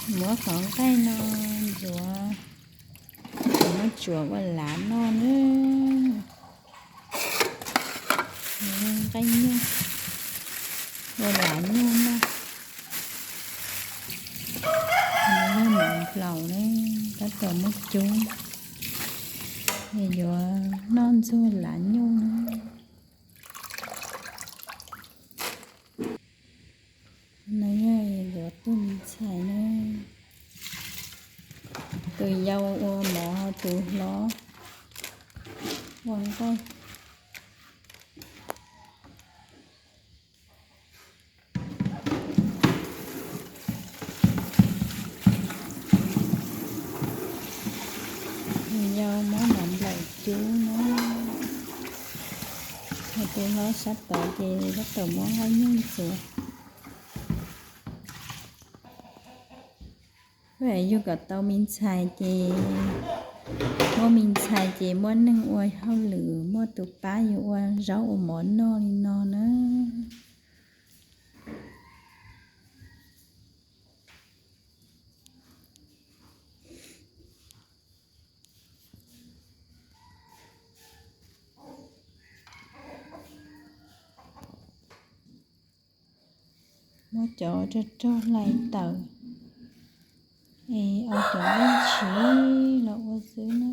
Muab qhov nqaij no ntxuav, muab tsuav ua lav noj nawb. Nqaij nyuj, ua lav nyuj noj. Yog mov nplaum na, tab tom muab cub, es yuav noj ntxuag lav nyuj na. No yog yuav tus me ntxhais na, tus yau ua mov, tus hlob ua nqaij. Tus yau muab mov nplaum cub na, tus hlob sab tod ces tab tom muab nqaij nyuj ntxuav. Yug kom tau me ntxhais ces, muaj me ntxhais ces muaj neeg ua hauj lwm, muaj tus pab yus ua zaub ua mov noj li no na. Muab cov rog rog hlais tawm es ua cov nqaij tshiv los ua xwb na.